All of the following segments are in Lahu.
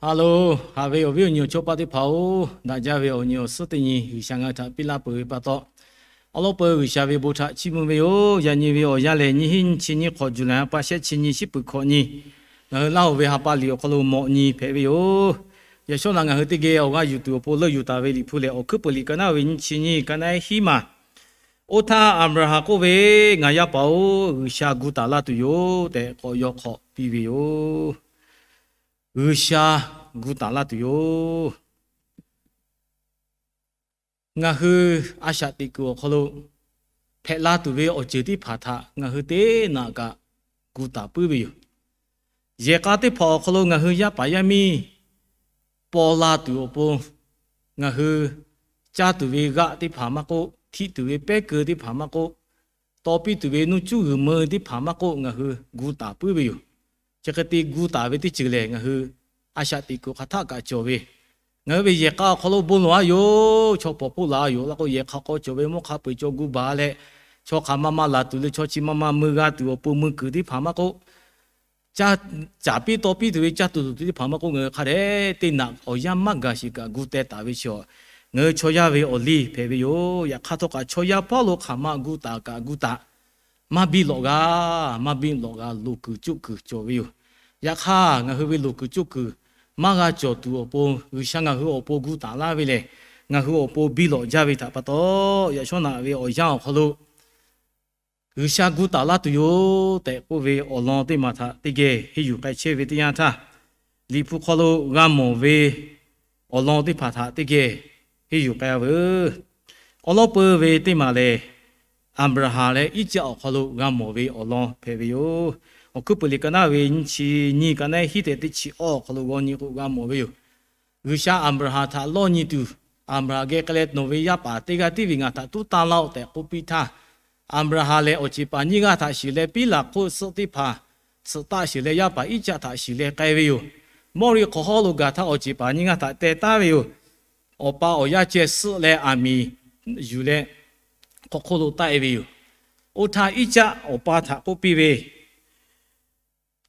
Hello, haꞈ ve awˬ viˉ awˬ nyi awˬ chawˇ paˆ teˇ hpaˍ-oˬ, daꞈ jaˇ ve awˬ nyi awˬ suhˉ teˇ nyi G'uiˬsha ngaˬ hui htaꞈ piˇ laˇ peuˬ ve pa taw, awˬ lawn peuˬ G'uiˬsha ve bon htaꞈ chiˇ mvuh ve yoˬ. Yaꞈ nyi ve awˬ yanˇ lehˬ, nyiˇ hinˉ nyiˇ chi nyiˇ hk'awꞈ July ha pa shehˆ chi nyi shiˉ peuˬ hkawꞈ nyi, ngaˬ hui Laˇ hoˍ ve ha pa liꞈ awˬ hk'aw lo mawꞈ nyi hpehꞈ ve yoˬ. Yaꞈ shawˉ naꞈ ngaˬ hui teˇ geh awˬ g'aˇ yuˬ tuˬ awˬ pon leuˆ yuˬ taˍ ve Liꞈ hpu lehˬ, Awˬ hkuiˉ peuˬ liꞈ ka naˉ ve nyiˇ chi nyiˇ ka naˉ hiˉ maˬ. Oˇ htaˇ Aˍbraˍhanˍ k'oˆ ve, Ngaˬ yaˇ paˍ-oˬ, G'uiˬsha gu taˍ laˇ tuˬ yoˬ tehꞈ k'awꞈ yaw hk'awꞈ piˇ ve yoˬ. G'uiˬsha gu taˍ laˇ tuˬ yoˬ. Ngaˬ hui a shaꞈ teꞈ kuiˬ awˬ hk'aw lo hpehꞈ la tuˬ ve awˬ ceuˬ teˇ hpaˍ htaꞈ ngaˬ hui teˇ naꞈ kaꞈ gu taˍ puiˉ ve yoˬ. Yehˬ k'a teˇ hpaˍ awˬ hk'aw lo ngaˬ hui yaˇ paˍ yaˇ miˇ paw la tuˬ awˬ pon, ngaˬ hui caˇ tuˬ ve g'aˆ teˇ hpaˍ maˇ k'oˆ, htiˆ tuˬ ve pehˉ keu teˇ hpaˍ maˇ k'oˆ, taw piˇ tuˬ ve nuˇ cuˉ g'uiˬ meuˇ teˇ hpaˍ maˇ k'oˆ, ngaˬ hui gu taˍ puiˉ ve yoˬ. Chi hk'e te gu taˍ ve teˇ ceuˬ lehˬ, ngaˬ hui a shaꞈ teꞈ kuiˬ hk'aˬ htaˆ kaꞈ cawˬ ve, ngaˬ hui ve yehˬ k'a awˬ hk'aw lo bon lawˬ-a yoˬ. Chaw paw hpoˆ laˬ-a yoˬ. Laˇ k'o, yehˬ hk'a k'aw cawˬ ve mawˇ hk'a peu-eˬ cawˬ gu baˬ leh, chaw hk'aˬ ma ma laˬ tuˬ le, chaw chi ma ma mui g'a tuˬ awˬ pon mui kuiˬ teˇ hpaˍ maˇ k'oˆ, caˇ, caˍ piˇ taw piˇ tuˬ ve caˇ tuˬ tuˬ teˇ hpaˍ maˇ k'oˆ, ngaˬ hui hk'a dehꞈ teˇ naꞈ awˬ yanˇ maˇ gaˬ sheˍ kaꞈ gu teh taˍ ve chi, ngaˬ hui chaw yaˇ ve awˬ liˇ hpehꞈ ve yoˬ. Yaꞈ hk'aˇ htawˇ kaꞈ chaw yaˇ hpawˇ lo hk'aˬ ma gu taˍ kaꞈ gu taˍ, maˇ biˇ lawꞈ g'a, maˇ biˇ lawꞈ g'a loˍ kuiˬ coˆ kuiˬ cawˬ ve yoˬ. Yaꞈ hk'aˇ, ngaˬ hui ve loˍ kuiˬ coˆ kuiˬ maˇ g'a cawˬ tuˬ awˬ pon, G'uiˬsha ngaˬ hui awˬ pon gu taˍ laˇ ve lehˬ, ngaˬ hui awˬ pon biˇ lawꞈ jaˇ ve htaꞈ pa taw, yaꞈ shawˉ naꞈ ve awˬ yanˇ awˬ hk'aw lo G'uiˬsha gu taˍ laˇ tuˬ yoˬ tehꞈ k'oˆ ve awˬ lawn teˇ maˬ htaꞈ teˇ geh henˇ yuˬ k'ai chehˇ ve teˇ yanˇ htaˇ, Liꞈ hpu hk'aw lo g'a mawˬ ve awˬ lawn teˇ hpaˍ htaꞈ teˇ geh henˇ yuˬ k'ai-a veuˬ. Awˬ lawn peuˬ ve teˇ maˬ lehˬ, Aˍbraˍhanˍ leh Iˉcaˆ awˬ hk'aw lo g'a mawˬ ve awˬ lawn hpehꞈ ve yoˬ. Awˬ hkuiˉ peuˬ liꞈ ka naˉ ve nyiˇ chi nyiˇ ka naˉ hiˉ tehꞈ teˇ chi awˇ awˬ hk'aw lo g'aw nyi k'o g'a mawˬ ve yoˬ. G'uiˬsha Aˍbraˍhanˍ htaꞈ lawˇ nyi tuˬ, Aˍbraˍhanˍ geh k'ai leh, Nawˬ ve yaˇ paˍ teˇ g'aˇ tiˉ ve ngaˬ htaꞈ tuˉ tanˇ laˇ-oˆ tehꞈ k'oˆ piˇ htaˇ, Aˍbraˍhanˍ lehˬ awˬ ceˬ paˍ nyiˇ g'aˇ htaꞈ shiˍ leh piˉ laˬ hk'oˆ suhˆ teˇ hpaˍ tsuhꞈ taˆ sheˍ leh, yaˇ paˍ Iˉcaˆ htaꞈ shiˍ leh k'ai ve yoˬ. Mawˇriˆ hk'awꞈ hawˉ lo gaˬ htaˇ awˬ ceˬ paˍ nyiˇ g'aˇ htaꞈ teh taˉ ve yoˬ. Awˬ pa awˬ yaˇ ceh suhˆ leh aˬ miˍ yuˬ leh hk'aw hk'oˆ lo taˆ-e ve yoˬ. Oˇ htaˇ Iˉcaˆ awˬ pa htaꞈ k'oˆ piˇ ve,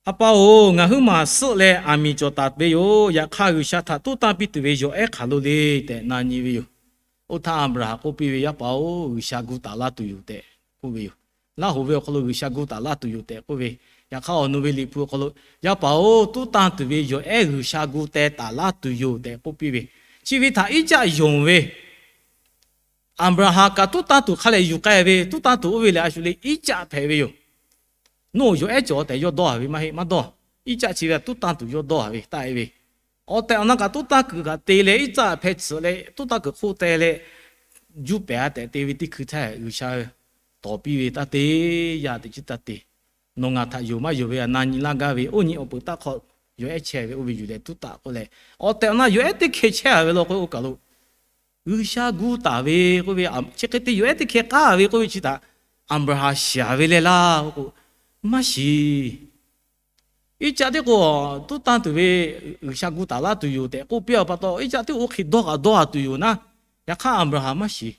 A pa-oˬ, ngaˬ huiˉ maˬ suhˆ leh aˬ miˍ cawˬ taˍ ve yoˬ. Yaꞈ hk'aˇ, G'uiˬsha htaꞈ tuˉ tanˇ piˇ tuˬ ve yawˬ ehˉ hk'aˬ lo le tehꞈ na nyi ve yoˬ. Oˇ htaˇ Aˍbraˍhanˍ k'oˆ piˇ ve, Yaˇ paˍ-oˬ, G'uiˬsha gu taˍ laˇ tuˬ yoˬ tehꞈ k'oˆ ve yoˬ. Laˇ hoꞈ ve awˬ hk'aw lo G'uiˬsha gu taˍ laˇ tuˬ yoˬ tehꞈ k'oˆ ve, yaꞈ hk'aˇ awˬ nu ve Liꞈ hpu awˬ hk'aw lo, Yaˇ paˍ-oˬ, tuˉ tanˇ tuˬ ve yawˬ ehˉ G'uiˬsha gu teh taˍ laˇ tuˬ yoˬ tehꞈ k'oˆ piˇ ve, chi ve htaꞈ Iˉcaˆ yonˍ ve, Aˍbraˍhanˍ kaꞈ tuˉ tanˇ tuˬ hk'a lehˬ yuˬ k'ai ve, tuˉ tanˇ tuˬ oˇ ve lehˬ a shu le Iˉcaˆ hpehꞈ ve yoˬ. Nawˬ yawˬ ehˉ cawˬ tehꞈ yawˇ dawˇ-a ve maˇ heˆ, maˇ dawˇ. Iˉcaˆ chi ve tuˉ tanˇ tuˬ yawˇ dawˇ-a ve taˆ-e ve. Awˬ tehˬ awˬ na kaꞈ tuˉ tanˇ kuiˬ kaꞈ te leh Iˉcaˆ hpeh tsuhꞈ leh tuˉ tanˇ kuiˬ hk'oˆ teh leh juˇ pehˍ-a tehꞈ te ve teˇ hkui htaˇ G'uiˬsha tawˍ piˇ ve, Taˇ te, yaˇ teꞈ chiˉ taˇ te. Nawˬ ngaˬ htaꞈ yonˍ maˇ yonˍ ve a na nyi laˇ gaˇ ve, oˇ nyi awˬ peuˬ taˇ hk'aw yawˬ ehˉ chehˇ ve oˇ ve yuˬ leh tuˉ taˍ k'oˆ leh, awˬ tehˬ awˬ na yawˬ ehˉ teˇ hkeh chehˇ-a ve law k'o, oˇ kaˬ lo G'uiˬsha gu taˍ ve k'oˆ ve, chi hk'e te yawˬ ehˉ teˇ hkeh k'aˉ ve k'oˆ ve chi htaꞈ Aˍbraˍhanˍ shiˍ-a ve leh laˇ k'o, maˇ shiˍ. Iˉcaˆ tiˉ k'o, tuˉ tanˇ tuˬ ve G'uiˬsha gu taˍ laˇ tuˬ yoˬ tehꞈ k'oˆ piˇ-a pa taw, Iˉcaˆ tiˉ oˇ hk'e dawˇ kaꞈ dawˇ-a tuˬ yoˬ naˉ. Yaꞈ hk'aˇ Aˍbraˍhanˍ maˇ shiˍ.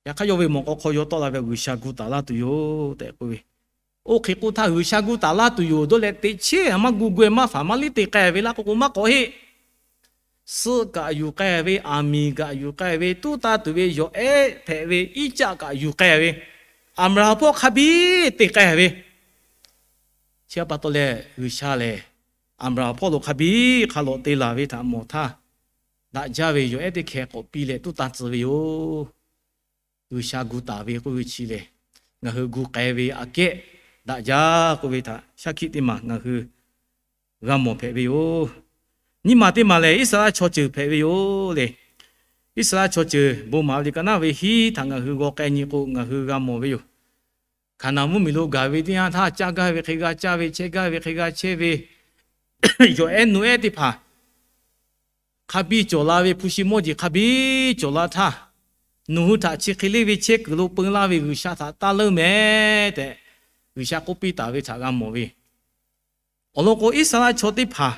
Yaꞈ hk'aˇ yawˇ ve mawꞈ k'aw hk'aw yaw tawˆ la ve G'uiˬsha gu taˍ laˇ tuˬ yoˬ tehꞈ k'oˆ ve, oˇ hk'e k'oˆ htaˇ G'uiˬsha gu taˍ laˇ tuˬ yoˬ dawˇ leh teꞈ chiˉ maˇ gu gu-e maˇ faˍ maˇ liˇ te k'ai ve laˇ k'o k'o maˇ k'awꞈ heˆ. Suhˆ kaꞈ yuˬ k'ai ve, aˬ miˍ kaꞈ yuˬ k'ai ve, tuˉ tanˇ tuˬ ve yawˬ ehˉ hpehꞈ ve Iˉcaˆ kaꞈ yuˬ k'ai ve, Aˍbraˍhanˍ hpawˇ hk'a biˇ te k'ai ve. Chi pa taw leh G'uiˬsha lehˬ Aˍbraˍhanˍ hpawˇ lo hk'a biˇ hk'a lawꞈ te laˬ ve htaꞈ mawˬ htaˇ, daꞈ jaˇ ve yawˬ ehˉ teˇ hkeh k'awꞈ piˇ leh tuˉ tanˇ tcuh ve yoˬ. G'uiˬsha gu taˍ ve k'oˆ ve chi lehˬ, ngaˬ hui gu k'ai ve aꞈ kehˉ daꞈ jaˇ k'oˆ ve htaꞈ shaˉ hkiˆ teˇ maˬ ngaˬ hui g'a mawˬ hpehꞈ ve yoˬ. Nyiˇ maˬ teˇ maˬ lehˬ, Iˉsaˍreˍlaˆ chaw ceuˬ hpehꞈ ve yoˬ le. Iˉsaˍreˍlaˆ chaw ceuˬ bon maˍ ve liꞈ ka naˉ ve hiˉ htaꞈ ngaˬ hui g'aw k'ai nyi k'o, ngaˬ hui g'a mawˬ ve yoˬ. Hkaˍnanˍ mvuhˇmiˬ lo gaˬ ve teˇ yanˇ htaˇ, caˇ gaˇ ve hk'e g'a caˇ ve, chehˇ gaˇ ve hk'e g'a chehˇ ve, yawˬ ehˉ nu ehˉ teˇ hpaˍ hk'a biˇ cawˬ la ve, hpu shi mawˇ jeˬ hk'a biˇ cawˬ la htaˇ, nawˬ hui htaꞈ chi hk'e leˇ ve chehˇ kuiˬ lo peu laˇ ve G'uiˬsha htaꞈ taˇ leuˉ meh tehꞈ, G'uiˬsha k'oˆ piˇ taˍ ve htaꞈ g'a mawˬ ve. Awˬ lawn k'o, Iˉsaˍreˍlaˆ chaw teˇ hpaˍ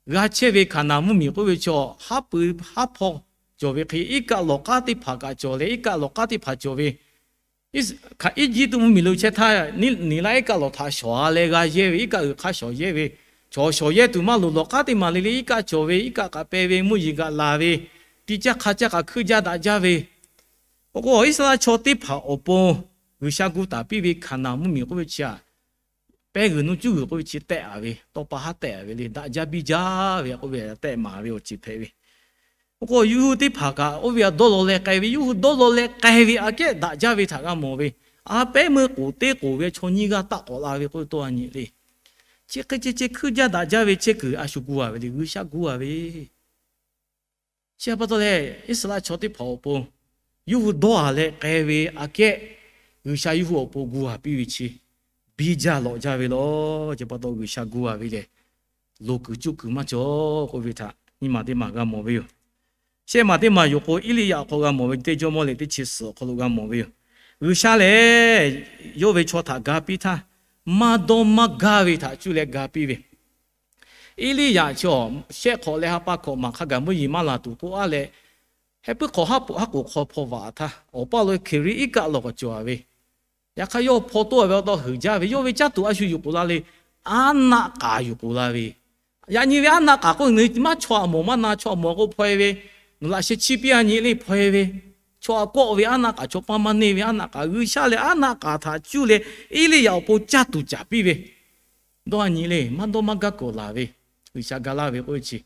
g'a chehˇ ve Hkaˍnanˍ mvuhˇmiˬ k'oˆ ve chaw, haˉ pui haˉ hpaw cawˬ ve hk'e, iˉ kaˆ lawˬ k'aˉ teˇ hpaˍ kaꞈ cawˬ leh, iˉ kaˆ lawˬ k'aˉ teˇ hpaˍ cawˬ ve, Iˉsaˍ, Eˇjiˇtuꞈ mvuhˇmiˬ lo chehˇ htaˇ, Niˍlaˆ iˉ kaˆ lawˬ htaꞈ shawˍ-a leh g'a yehˇ ve, iˉ kaˆ g'uiˬ hk'aˇ shawˍ yehˇ ve, Chaw shawˍ yehˇ tuˬ maˇ loˍ, lawˬ k'aˉ teˇ maˬ le le iˉ kaˆ cawˬ ve, iˉ kaˆ kaꞈ peh ve, mvuhˇ yeˬ kaꞈ laˬ ve, tiꞈ caˇ hk'a caˇ kaꞈ hkuiˇ jaˇ daꞈ jaˇ ve. Awˬ k'o Iˉsaˍreˍlaˆ chaw teˇ hpaˍ awˬ pon G'uiˬsha gu taˍ piˇ ve Hkaˍnanˍ mvuhˇmiˬ k'oˆ ve chi aꞈ, pehˇ g'uiˬ nuˇ cuˇ g'uiˬ k'oˆ ve chi tehˆ a ve, tawˇ pa haˉ tehˆ a ve le, daꞈ jaˇ biˇ jaˇ ve k'oˆ ve tehˆ maˍ ve awˬ ceuˬ hpehꞈ ve. Awˬ k'o yawˇ hui teˇ hpaˍ kaꞈ oˇ ve aꞈ dawˇ law leh k'ai ve, yawˇ hui dawˇ law leh k'ai ve aꞈ kehˉ daꞈ jaˇ ve htaꞈ g'a mawˬ ve. A pehˉ meuˇ k'oˍ teˇ k'oˍ ve chaw nyiˇ g'aˇ taˆ k'awꞈ la ve k'oˆ ve tawˇ a nyi le. Chi hk'e ceh ceh hkuiˇ jaˇ daꞈ jaˇ ve chehˇ kuiˬ a shu gu a ve le, G'uiˬsha gu a ve. Chi pa taw leh, Iˉsaˍreˍlaˆ chaw teˇ hpaˍ awˬ pon yawˇ hui dawˇ a leh k'ai ve aꞈ kehˉ, G'uiˬsha yawˇ hui awˬ pon gu a piˇ ve chi biˇ jaˇ lawꞈ jaˇ ve law. Chi pa taw G'uiˬsha gu a ve lehˬ, loˍ kuiˬ cuˇ kuiˬ maˇ cawˬ k'oˆ ve htaꞈ nyiˇ maˬ teˇ maˬ g'a mawˬ ve yoˬ. Shehˆ maˬ teˇ maˬ yoˬ k'o, Eˇliˇyaꞈ hk'aw g'a mawˬ ve, teˇ Jawˇmawˇ liꞈ teˇ chi suhˍ awˬ hk'aw lo g'a mawˬ ve yoˬ. G'uiˬsha lehˬ, yawˇ ve chaw htaꞈ ga piˇ htaˇ, maˇ dawˇ maˇ gaˇ ve htaꞈ cuˇ leh ga piˇ ve. Eˇliˇyaꞈ chi shehˆ hk'awꞈ leh ha pa hkawꞈ maˬ hk'a gaˬ mvuhˇ yeˬ maˇ laˬ tuˬ k'oˆ a leh, heh puiˉ hk'awꞈ haˉ pui haˉ k'oˍ hk'aw hpaw vaꞈ htaˇ, awˬ paˇ lo Hkeˍriˆ iˉ kaˆ lawˬ k'awꞈ cawˬ a ve, yaꞈ hk'aˇ yawˇ hpaw toˆ a ve awˬ taw heuˬ jaˇ ve, yawˇ ve caˇ tuˬ a shu yuˬ k'oˍ la le, aˉ naˆ k'aˍ yuˬ k'oˍ la ve. Yaꞈ nyi ve aˉ naˆ k'aˍ k'oˆ ve maˇ chaw a mawˬ maˇ na, chaw a mawˬ k'o hpaw e ve, ngaˬ laꞈ sheh chiˇ piˇ a nyi le hpaw e ve, chaw a kawˆ ve aˉ naˆ k'aˍ, chaw paˇ maˇ neˇ ve aˉ naˆ k'aˍ, G'uiˬsha lehˬ aˉ naˆ k'aˍ htaꞈ cuˇ leh Eˇliˇyaꞈ awˬ pon caˇ tuˬ caˍ piˇ ve. Dawˇ a nyi le, maˇ dawˇ maˇ gaˇ k'awꞈ laˬ ve, G'uiˬsha ga laˇ ve k'oˆ ve chi.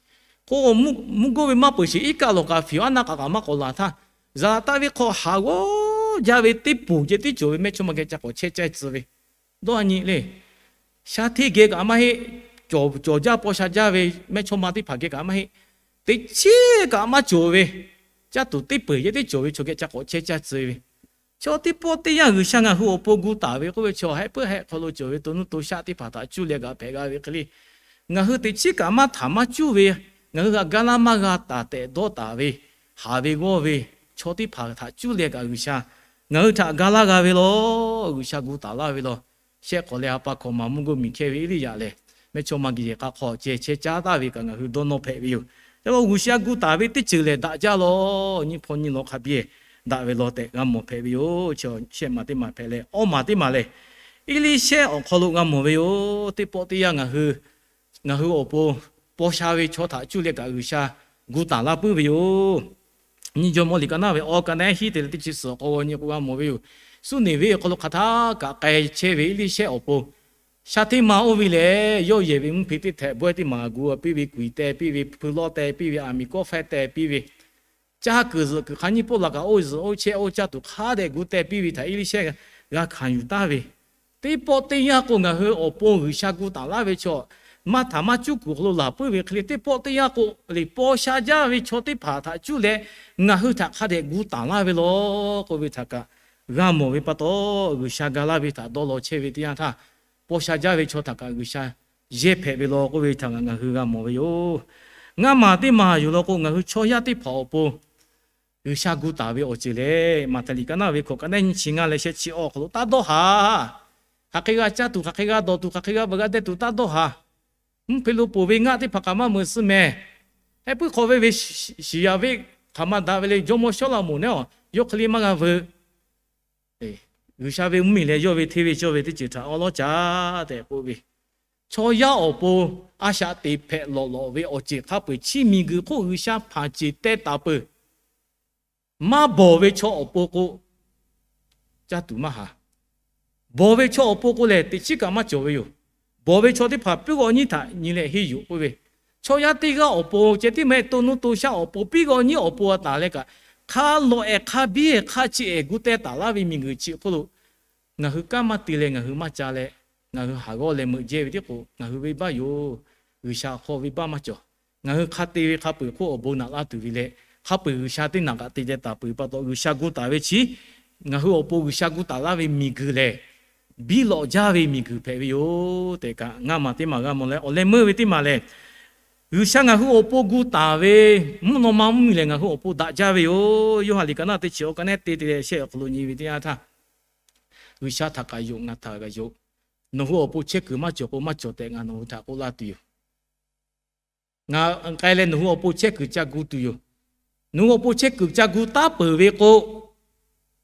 K'o mvuhˇ goˇ ve maˇ peuˬ sheˍ, iˉ kaˆ lawˬ k'aꞈ fiˍ aˉ naˆ k'aˍ kaꞈ maˇ k'awꞈ laˬ htaˇ, zaˍ laꞈ taˆ ve hk'aw haˍ g'awˇ jaˇ ve teˇ poˬ ceh tiˉ cawˬ ve mehˇchawˇma geh ca k'awꞈ chehˇ caˇ tcuh ve. Dawˇ a nyi le, shaˉ hteˇ geh kaꞈ maˇ heˆ, cawˬ jaˇ paw sha jaˇ ve mehˇchawˇma teˇ hpaˍ geh kaꞈ maˇ heˆ, teꞈ chiˉ kaꞈ maˇ cawˬ ve, caˇ tuˬ teˇ peuˬ yehˇ teˇ cawˬ ve chaw geh ca k'awꞈ chehˇ caˇ tcuh ve. Chaw teˇ pawˆ teˇ yanˇ G'uiˬsha ngaˬ hui awˬ pon gu taˍ ve k'oˆ ve chaw, heh puiˉ heh hk'aw lo cawˬ ve to nuˇ to shaˆ teˇ hpaˍ htaꞈ cuˇ leh kaꞈ hpehꞈ g'a ve hk'e le. Ngaˬ hui teꞈ chiˉ kaꞈ maˇ htaꞈ maˇ cuˇ ve, ngaˬ hui htaꞈ ga laˇ maˇ g'a taˍ tehꞈ dawˇ taˍ ve, haˍ ve g'awˇ ve chaw teˇ hpaˍ htaꞈ cuˇ leh kaꞈ G'uiˬsha ngaˬ hui htaꞈ ga laˇ g'a ve lawˬ, G'uiˬsha gu taˍ laˇ ve lawˬ. Shehˆ hk'awꞈ leh ha pa hkawꞈ maˬ mvuhˇ goˇ miˬ hkehˇ ve Eˇliˇyaꞈ lehˬ, mehˇchawˇma geh yehˬ hk'a hk'aw ceh chehˇ caˇ taˍ ve kaꞈ ngaˬ hui dawˇ nawˇ hpehꞈ ve yoˬ. Yaꞈ hk'aˇ G'uiˬsha gu taˍ ve teˇ ceuˬ lehˬ daꞈ jaˇ lawˬ, nyiˇ hpawˇ nyiˇ law hk'a biˇ daꞈ ve lawˬ tehꞈ g'a mawˬ hpehꞈ ve yoˬ. Shehˆ maˬ teˇ maˬ hpehꞈ leh, awˇ maˬ teˇ maˬ lehˬ, Eˇliˇshehˇ awˬ hk'aw lo g'a mawˬ ve yoˬ. Teˇ pawˆ teˇ yanˇ ngaˬ hui ngaˬ hui awˬ pon paw sha ve chaw htaꞈ cuˇ leh kaꞈ G'uiˬsha gu taˍ laˇ puiˉ ve yoˬ. Nyiˇ Jawˇmawˇ liꞈ ka naˉ ve awˬ ka naˉ hiˉ te leh teˇ chi suhˍ awˬ hk'aw g'aw nyi k'o g'a mawˬ ve yoˬ. Suˇneˍveˆ awˬ hk'aw lo hk'aˬ htaˇ kaꞈ k'ai chehˇ ve Eˇliˇshehˇ awˬ pon shaˉ hteˇ ma oˇ ve lehˬ, yawˇ yehˬ ve mvuhˇ hpe teˇ htehꞈ bawehˇ teˇ maˬ gu piˇ ve, kuiˬ teh piˇ ve, hpui lawˇ teh piˇ ve, aˬ miˍ kawˆ faiˇ teh piˇ ve, caˇ kuiˬ zuhꞈ kuiˬ hk'a nyiˇ pawˆ la kaꞈ oˇ zuhꞈ oˇ chehˇ oˇ caˇ tuˬ hk'a dehꞈ gu teh piˇ ve htaꞈ Eˇliˇshehˇ g'a hkanˍ yuˬ taˍ ve. Teˇ pawˆ teˇ yanˇ k'o ngaˬ hui awˬ pon G'uiˬsha gu taˍ laˇ ve chaw, maˇ htaꞈ maˇ cuˉ kuiˬ hk'aw lo laˬ puiˉ ve hk'e le, teˇ pawˆ teˇ yanˇ k'o lehˬ paw sha jaˇ ve chaw teˇ hpaˍ htaꞈ cuˇ leh ngaˬ hui htaꞈ hk'a dehꞈ gu taˍ laˇ ve lawˬ k'oˆ ve htaꞈ kaꞈ g'a mawˬ ve pa taw, G'uiˬsha ga laˇ ve htaꞈ dawˇ law chehˇ ve teˇ yanˇ htaˇ, paw sha jaˇ ve chaw htaꞈ kaꞈ G'uiˬsha yehˇ hpehꞈ ve lawˬ k'oˆ ve htaꞈ ngaˬ hui g'a mawˬ ve yoˬ. Ngaˇ maˬ teˇ maˬ yoˬ law k'o, ngaˬ hui chaw yaˇ teˇ hpaˍ awˬ pon G'uiˬsha gu taˍ ve awˬ ceuˬ lehˬ, Maꞈhtehˍ liꞈ ka naˉ ve hkawꞈ ka naˉ nyiˇ chi ngaˇ leh shehˆ chi awˬ hk'aw lo taˇ dawˇ haˍ. Hk'aˬ hk'e g'a caˇ tuˬ, hk'aˬ hk'e g'a dawˬ tuˬ, hk'aˬ hk'e g'a veuꞈ g'a deh tuˬ taˇ dawˇ haˍ. Mvuhˇ hpe lo poˬ ve ngaˆ teˇ hpaˍ kaꞈ maˇ meuꞈ suh mehˍ. Heh puiˉ hk'aw ve ve shiˍ yaˍ ve hk'aˬ ma daꞈ ve le, jawˇmawˇ Sawˉlaꞈmonˍ neˉ a yawˇ hk'e le maˇ g'a veuꞈ. G'uiˬsha ve mvuhˇmiˬ lehˬ yawˇ ve hteˇ ve cawˇ ve teˇ ceuˬ htaꞈ awˉ lawˉ caˇ tehꞈ k'oˆ ve, chaw yaˇ awˬ pon a shaꞈ teꞈ hpehꞈ lawꞈ lawꞈ ve awˬ ceuˬ hk'a peu-eˬ chi miˬguiˬ hk'oˆ G'uiˬsha hpanˍ ceˬ teh taˍ peuˬ. Maˇ bawˬ ve chaw awˬ pon k'o, caˇ tuˬ maˇ haˍ. Bawˬ ve chaw awˬ pon k'o lehˬ, teꞈ chiˉ kaꞈ maˇ cawˬ ve yoˬ. Bawˬ ve chaw teˇ hpaˍ puiˉ g'awꞈ nyiˇ htaꞈ nyi leh henˇ yuˬ k'oˆ ve, chaw yaˇ teˇ g'aˇ awˬ pon ceh tiˉ meh to nuˇ to shaˆ awˬ pon piˇ g'awꞈ nyiˇ awˬ pon a taˍ leh kaꞈ, hk'a lawꞈ ehˍ hk'a biˇ ehˍ hk'a chi ehˍ gu teh taˍ laˇ ve miˬguiˬ chi hk'oˆ lo ngaˬ hui kanˉ maˇ te leh ngaˬ hui maˇ ca leh, ngaˬ hui haˍ g'awˇ leh meuꞈ jehˇ ve tiˉ k'o, ngaˬ hui venˇbaˆ yoˬ. G'uiˬsha awˬ hk'aw venˇbaˆ maˇ cawˬ. Ngaˬ hui hk'a te ve hk'a peu-eˬ hk'oˆ awˬ bon naꞈ laˇ tuˬ ve leh, hk'a peu-eˬ G'uiˬsha teˇ naꞈ kaꞈ te leh taˍ peuˬ pa taw, G'uiˬsha gu taˍ ve chi ngaˬ hui awˬ pon G'uiˬsha gu taˍ laˇ ve miˬguiˬ lehˬ, biˇ lawꞈ jaˇ ve miˬguiˬ hpehꞈ ve yoˬ tehꞈ kaꞈ ngaˇ maˬ teˇ maˬ g'a mawˬ leh, awˬ leh meuˇ ve teˇ maˬ lehˬ, G'uiˬsha ngaˬ hui awˬ pon gu taˍ ve mvuhˇ naw ma mvuhˇmiˬ lehˬ, ngaˬ hui awˬ pon daꞈ jaˇ ve yoˬ. Yoˇhanˬ liꞈ ka naˉ teˇ chi awˬ ka naˉ te te leh shehˆ awˬ hk'aw lo nyi ve teˇ yanˇ htaˇ, G'uiˬsha htaꞈ kaꞈ yonˍ, ngaˬ htaꞈ kaꞈ yonˍ. Nawˬ hui awˬ pon chehˇ kuiˬ maˇ cawˬ k'o, maˇ cawˬ tehꞈ ngaˬ nawˬ hui htaꞈ k'oˆ laˇ tuˬ yoˬ. Ngaˬ k'ai leh nawˬ hui awˬ pon chehˇ kuiˬ ca gu tuˬ yoˬ. Nawˬ hui awˬ pon chehˇ kuiˬ ca gu taˉ peuˬ ve k'o,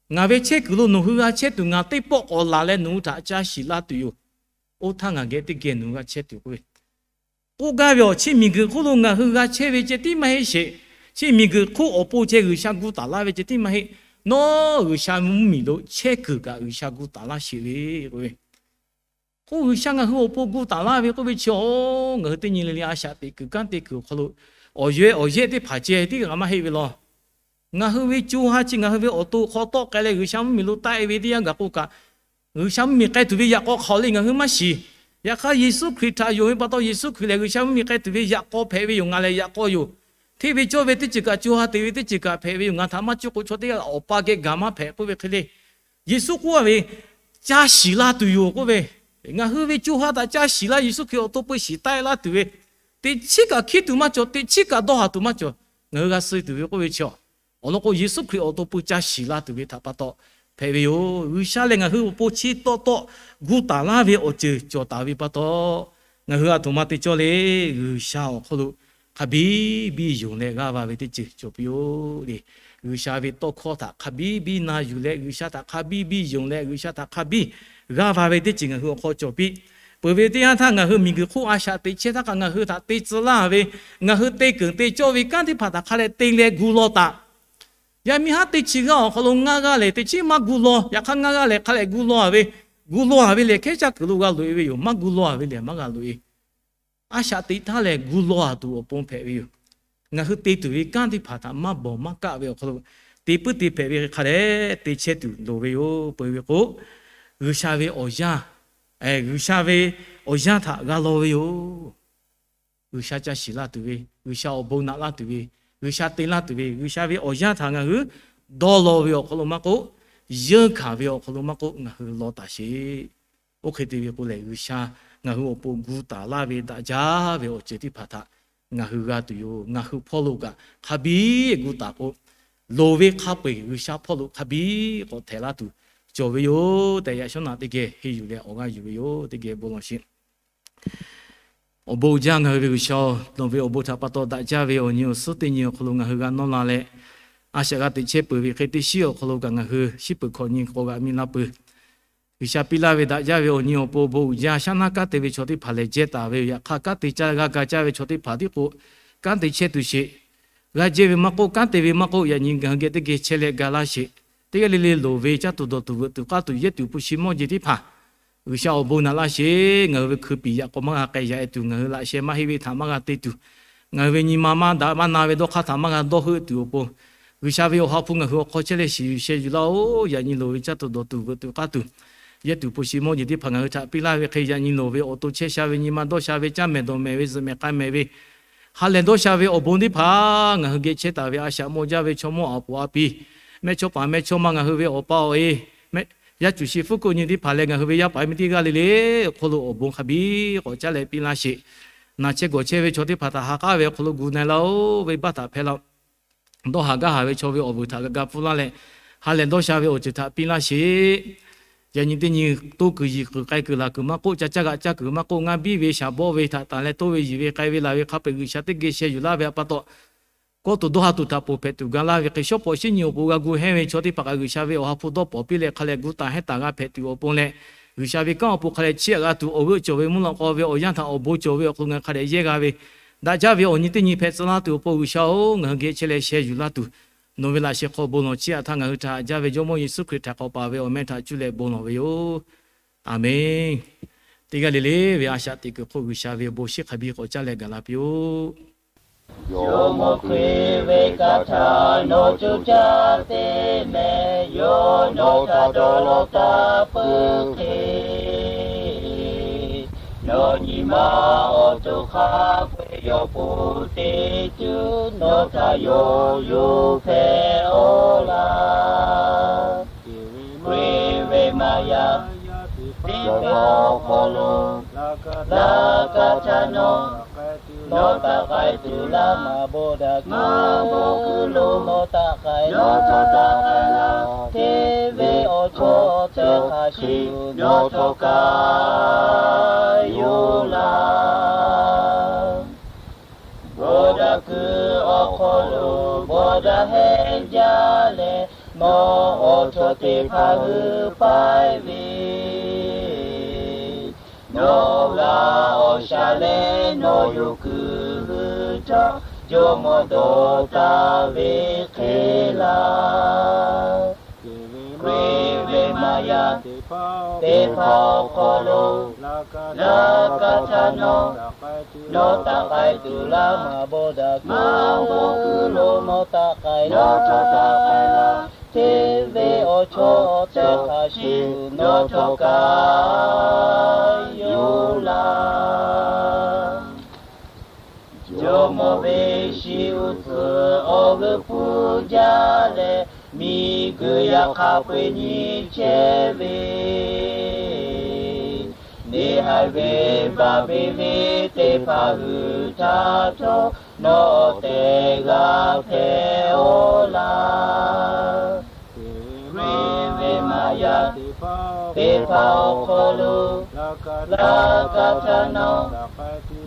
ngaˬ ve chehˇ kuiˬ lo nawˬ hui g'a chehˇ tuˬ ngaˬ teˇ pawˆ k'awꞈ laˬ leh nawˬ hui htaꞈ ca shiˍ laˇ tuˬ yoˬ. Oˇ htaˇ ngaˬ geh teˇ geh nawˬ hui g'a chehˇ tuˬ k'oˆ ve, K'oˆ gaˇ ve awˬ, chi miˬguiˬ hk'oˆ lo ngaˬ hui g'a chehˇ ve ceh tiˉ maˇ heˆ sheˍ. Chi miˬguiˬ hk'oˆ awˬ pon ceh G'uiˬsha gu taˍ laˇ ve ceh tiˉ maˇ heˆ. Nawˉ G'uiˬsha mvuhˇmiˬ lo chehˇ kuiˬ kaꞈ G'uiˬsha gu taˍ laˇ sheˍ ve k'oˆ ve. K'o G'uiˬsha ngaˬ hui awˬ pon gu taˍ laˇ ve k'oˆ ve chi awˬ, ngaˬ hui teˇ nyi le le a shaꞈ teꞈ kuiˬ kanˉ te kuiˬ awˬ hk'aw lo awˬ yaweh awˬ yehˇ teˇ hpaˍ ceh tiˉ g'a maˇ heˆ ve law. Ngaˬ hui ve co ha chi ngaˬ hui ve awˬ to hk'aw tawˆ k'ai leh G'uiˬsha mvuhˇmiˬ lo taˆ e ve teˇ yanˇ gaˬ k'o kaꞈ, G'uiˬsha mvuhˇmiˬ k'ai tuˬ ve yaꞈ k'aw hk'aˬ le ngaˬ hui maˇ shiˍ. Yaꞈ hk'aˇ Yeˍsuˆ Hkriꞈ htaꞈ yonˍ ve pa taw, Yeˍsuˆ Hkriꞈ lehˬ G'uiˬsha mvuhˇmiˬ k'ai tuˬ ve yaꞈ k'aw hpehꞈ ve yoˬ. Ngaˬ lehˬ yaꞈ k'aw yoˬ. Hteˇ ve cawˇ ve teˇ ceuˬ kaꞈ, co ha te ve teˇ ceuˬ kaꞈ hpehꞈ ve yoˬ. Ngaˬ htaꞈ maˇ cuˇ k'o chaw teˇ g'aˇ awˬ pa geh gaˬ maˇ hpehꞈ k'oˆ ve hk'e le. Yeˍsuˆ k'oˆ ve, caˇ shiˍ laˇ tuˬ yoˬ k'oˆ ve. Ngaˬ hui ve co ha htaꞈ caˇ shiˍ laˇ, Yeˍsuˆ Hkriꞈ awˬ to peu shiˍ taˆ e laˇ tuˬ ve, teꞈ chiˉ kaꞈ hkiˉ tuˬ maˇ cawˬ, teꞈ chiˉ kaꞈ dawˇ haˍ tuˬ maˇ cawˬ. Ngaˬ hui g'a suh tuˬ ve k'oˆ ve chi awˬ, awˬ lawn k'o Yeˍsuˆ Hkriꞈ awˬ to peu caˇ shiˍ laˇ tuˬ ve htaꞈ pa taw hpehꞈ ve yoˬ. G'uiˬsha lehˬ ngaˬ hui awˬ pon chi tawˆ tawˆ gu taˍ laˇ ve awˬ ceuˬ cawˬ taˍ ve pa taw, ngaˬ hui a htoꞈ ma te cawˇ le. G'uiˬsha awˬ hk'aw lo hk'a biˇ biˇ yonˍ leh g'aˇ va ve teˇ ceuˬ cawˬ piˇ-oˬ le. G'uiˬsha ve tawˇ hkawˇ htaꞈ hk'a biˇ biˇ na yuˬ leh, G'uiˬsha htaꞈ hk'a biˇ biˇ yonˍ leh, G'uiˬsha htaꞈ hk'a biˇ g'aˇ va ve teˇ ceuˬ ngaˬ hui awˬ hk'aw cawˬ piˇ. Peuˬ ve teˇ yanˇ htaˇ ngaˬ hui miˬguiˬ hk'oˆ a shaꞈ teꞈ chehˇ htaˇ kaꞈ ngaˬ hui htaꞈ te tcuh laˇ ve, ngaˬ hui te keunˍ te cawˇ ve kanˉ teˇ hpaˍ htaꞈ hk'a leh te leh gu law taꞈ. Yaꞈ miˇ haˉ teˇ chi g'aˇ awˬ hk'aw lo ngaˇ g'aˇ lehˬ teˇ chiˉ maˇ gu law. Yaꞈ hk'aˇ ngaˇ g'aˇ lehˬ hk'a leh gu law ve, gu law ve lehˬ hkehˉ caˇ kuiˬ lo g'a loꞈ e ve yoˬ. Maˇ gu law ve lehˬ maˇ g'a loꞈ e. A shaꞈ teꞈ htaˇ lehˬ gu law tuˬ awˬ pon hpehꞈ ve yoˬ. Ngaˬ hui te tuˬ ve kanˉ teˇ hpaˍ htaꞈ maˇ bawˬ maˇ kaˆ ve awˬ hk'aw lo te puiˉ te hpehꞈ ve hk'a dehꞈ te chehˇ tuˬ loˍ ve yoˬ. Peuˬ ve k'o, G'uiˬsha ve awˬ yanˇ, G'uiˬsha ve awˬ yanˇ htaꞈ g'a law ve yoˬ. G'uiˬsha caˇ shiˍ laˇ tuˬ ve, G'uiˬsha awˬ bon naꞈ laˇ tuˬ ve, G'uiˬsha te laˇ tuˬ ve, G'uiˬsha ve awˬ yanˇ htaꞈ ngaˬ hui dawˇ law ve awˬ hk'aw lo maˇ k'oˆ, yeunˇ hkanˍ ve awˬ hk'aw lo maˇ k'oˆ, ngaˬ hui law taˍ sheˍ. Oˇ hk'e te ve k'o lehˬ, G'uiˬsha ngaˬ hui awˬ pon gu taˍ laˇ ve daꞈ jaˇ ve awˬ ceuˬ teˇ hpaˍ htaꞈ ngaˬ hui g'a tuˬ yoˬ. Ngaˬ hui hpawˇ lo kaꞈ hk'a biˇ gu taˍ k'o, loˍ ve hk'a peu-eˬ G'uiˬsha hpawˇ lo hk'a biˇ k'awꞈ htehꞈ laˇ tuˬ cawˬ ve yoˬ tehꞈ, yaꞈ shawˉ naꞈ teˇ geh henˇ yuˬ leh awˬ g'aˇ yuˬ ve yoˬ. Teˇ geh bon lawˬ sheˍ. Awˬ bon uiˍ jaˇ ngaˬ hui ve G'uiˬsha-oˬ, nawˬ ve awˬ bon htaꞈ pa taw daꞈ jaˇ ve awˬ nyi awˬ suhˉ teˇ nyi awˬ hk'aw lo ngaˬ hui g'a nawˇ la leh, a shaꞈ g'a teꞈ chehˇ peuˬ ve hk'e teˇ shiˉ awˬ hk'aw lo kaꞈ ngaˬ hui shiˉ peuˬ hkawꞈ nyi k'awꞈ g'aꞈ mi la peuˬ. G'uiˬsha piˇ laˇ ve daꞈ jaˇ ve awˬ nyi awˬ pon bon uiˍ jaˇ. Shaˉ naˉ kanˉ te ve chaw teˇ hpaˍ lehˬ jehˇ taˍ ve yoˬ. Yaꞈ hk'aˇ kanˉ te caˇ g'a ga caˇ ve chaw teˇ hpaˍ tiˉ k'o, kanˉ te chehˇ tuˬ sheˍ. G'a jehˇ ve maˇ k'oˆ, kanˉ te ve maˇ k'oˆ, yaꞈ nyi ngaˬ hui geh teˇ geh chehˇ leh ga laˇ sheˍ. Teˇ g'aˇ le le loˍ ve caˇ tuˬ dawˬ tuˬ veuꞈ tuˬ k'aˇ tuˬ yehˇ tuˬ hpu shi mawˇ jeˬ teˇ hpaˍ G'uiˬsha awˬ bon naꞈ laˇ sheˍ. Ngaˬ hui ve hkui piˍ yaꞈ k'aw maˇ g'a k'ai yaꞈ e tuˬ, ngaˬ hui laꞈ sheh maˇ heˆ ve htaꞈ maˇ g'a te tuˬ, ngaˬ hui ve nyi ma maˇ daꞈ maˇ na ve dawˇ hk'aˇ htaꞈ maˇ g'a dawˇ heuˆ tuˬ awˬ pon, G'uiˬsha ve awˬ ha hpu ngaˬ hui awˬ hk'aw chehˇ leh shiˍ yuˬ sheh yuˬ laˇ-oˬ. Yaꞈ nyi loˍ ve caˇ tuˬ dawˬ tuˬ veuꞈ tuˬ k'aˇ tuˬ yehˇ tuˬ hpu shi mawˇ jeˬ teˇ hpaˍ ngaˬ hui htaꞈ piˇ laˇ ve hk'e, yaꞈ nyi loˍ ve awˬ to chehˇ sha ve nyi ma dawˇ sha ve caˇ mehˍ dawˬ mehˍ ve zuhꞈ mehˍ k'ai mehˍ ve ha lehˬ dawˇ sha ve awˬ bon teˇ hpaˍ ngaˬ hui geh chehˇ taˍ ve a shaꞈ mawˇ jaˇ ve chaw mawˇ aˬ poˍ a piˍ, mehˇchawˇ paˍ mehˇchawˇma ngaˬ hui ve awˬ pa awˬ e, yaˇ cuˬ shi fuˉ kuˆ nyi teˇ hpaˍ leh ngaˬ hui ve yaˇ paˍ miˇ teˇ g'aˇ le le awˬ hk'aw lo awˬ bon hk'a biˇ k'awꞈ caˉ leh piˇ laˇ sheˍ. Naˬ chehˇ gawˬ chehˇ ve chaw teˇ hpaˍ htaꞈ ha k'aˉ ve awˬ hk'aw lo gu na-e laˇ-oˬ. Venˇbaˆ htaꞈ hpehˇ laˇ-oˬ. Dawˇ haˍ gaˇ haˍ ve chaw ve awˬ vuiˬ htaꞈ g'a ga pfuhˇ laˇ leh, ha lehˬ dawˇ sha ve awˬ ceuˬ htaꞈ piˇ laˇ sheˍ. Yaꞈ nyi teˇ nyi toˇ kuiˬ yiˬ kuiˬ k'ai kuiˬ laˬ kuiˬ maˇ k'oˆ, ca caˇ g'aꞈ caˇ kuiˬ maˇ k'oˆ, ngaˇ biˇ ve shaˍ bawˆ ve htaꞈ tanˬ leh toˇ ve yiˬ ve k'ai ve laˬ ve hk'a peu-eˬ G'uiˬsha teˇ geh sheh yuˬ laˇ ve htaꞈ pa taw, kawˇ tuˬ dawˇ ha tuˬ htaꞈ ponˬ hpehꞈ tuˬ ga laˇ ve hk'e, shawˉ pawˍ shinˉ nyi awˬ pon g'a gu hehnˇ ve chaw teˇ hpaˍ kaꞈ G'uiˬsha ve awˬ ha hpu dawˇ pawˍ piˇ leh hk'a leh gu taˍ hehnˇ taˍ g'a hpehꞈ tuˬ awˬ pon leh, G'uiˬsha ve kanˉ awˬ pon hk'a leh chiˇ aꞈ g'a tuˬ, awˬ g'euˆ cawˬ ve mvuhˇ lawꞈ k'aw ve awˬ yanˇ htaꞈ awˬ bon cawˬ ve awˬ hk'aw lo ngaˬ hk'a dehꞈ yehˇ g'a ve, daꞈ jaˇ ve awˬ nyi teˇ nyi hpehꞈ tcuh laˇ tuˬ awˬ pon G'uiˬsha-oˬ, ngaˬ hui geh chehˇ leh sheh yuˬ laˇ tuˬ, nawˬ ve laꞈ sheh hk'aw bon lawˬ chiˇ aꞈ htaˇ ngaˬ hui htaꞈ haꞈ jaˇ ve Jawˇmawˇ Yeˍsuˆ Hkriꞈ htaꞈ k'awꞈ paˍ ve awˬ meh htaꞈ cuˇ leh bon lawˬ ve yoˬ. Aˬmenˍ. Teˇ g'aˇ le le ve a shaꞈ teꞈ kuiˬ hk'oˆ G'uiˬsha ve awˬ bon shiˉ hk'a biˇ k'awꞈ caˇ leh gaˬ la piˇ-oˆ. Jawˇmawˇ Hkriꞈ ve hkanˍ htaꞈ nawˬ coˇ caˇ te mehˍ. Yawˇ nawˬ htaꞈ dawˇ law taˍ peuˬ hk'e, nawˬ nyi ma awˬ to hk'a peu-eˬ yawˇ ponˬ te tuˬ nawˬ htaꞈ yawˇ yuˬ hpehꞈ-oˆ laˇ. Hkriꞈ ve maˇ yaˇ teˇ g'aˇ awˬ hk'aw lo laꞈ ka htaꞈ nawˬ, nawˬ taꞈ k'ai tuˬ laˇ. Maꞈ bawˆ kuiˬ lo nawˬ taꞈ k'ai, nawˬ htawˇ taꞈ k'ai laˇ. Hteˇ ve awˬ chawˇ teˇ hk'aˬ shuˍ nawˬ htawˇ kaꞈ yoˬ laˇ. Bawˇ daꞈ kuiˬ awˬ hk'aw lo bawˇ daꞈ hehnˇ jaˇ leh, nawˬ awˬ chawˇ teˇ hpaˍ hui paiˇ ve, nawˬ g'a awˬ G'uiˬsha leh nawˬ yawˇ kuiˬ hui cawˇ, jawˇmawˇ dawˬ taˍ ve hk'e laˇ. Hkriꞈ ve maˇ yaˇ teˇ hpaˍ awˬ hk'aw lo, laˇ kaˇ htaˇ nawˬ, nawˬ taˆ k'ai tuˬ laˇ maˇ bawˆ daꞈ. Ngaˬ awˬ bon kuiˬ lo nawˬ taˆ k'ai, nawˬ htawˇ taˆ k'ai laˇ. Hteˇ ve awˬ chawˇ awˬ tehˬ hk'a shuˍ nawˬ htawˇ kaꞈ yoˬ laˇ. Jawˇmawˇ ve shiˍ uiˍ tcuhˍ awˬ g'euˆ pfuhˇ jaˇ leh, miˬguiˬ yaꞈ hk'aˇ peu eˬ nyi chehˇ ve, neˇ haiˬ ve baˆ ve venˇ teˇ hpaˍ g'uiˬ htaꞈ htawˇ nawˬ awˬ tehˬ g'a hpehꞈ-oˆ laˇ. Hkriꞈ ve maˇ yaˇ teˇ hpaˍ awˬ hk'aw lo, laˇ kaˇ htaˇ nawˬ,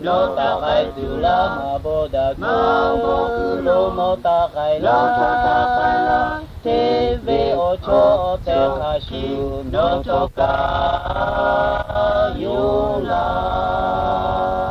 nawˬ taˆ k'ai tuˬ laˇ maˇ bawˆ daꞈ. Ngaˬ awˬ bon kuiˬ lo nawˬ taˆ k'ai, nawˬ htawˇ taˆ k'ai laˇ. Hteˇ ve awˬ chawˇ awˬ tehˬ hk'a shuˍ nawˬ htawˇ kaꞈ yoˬ laˇ.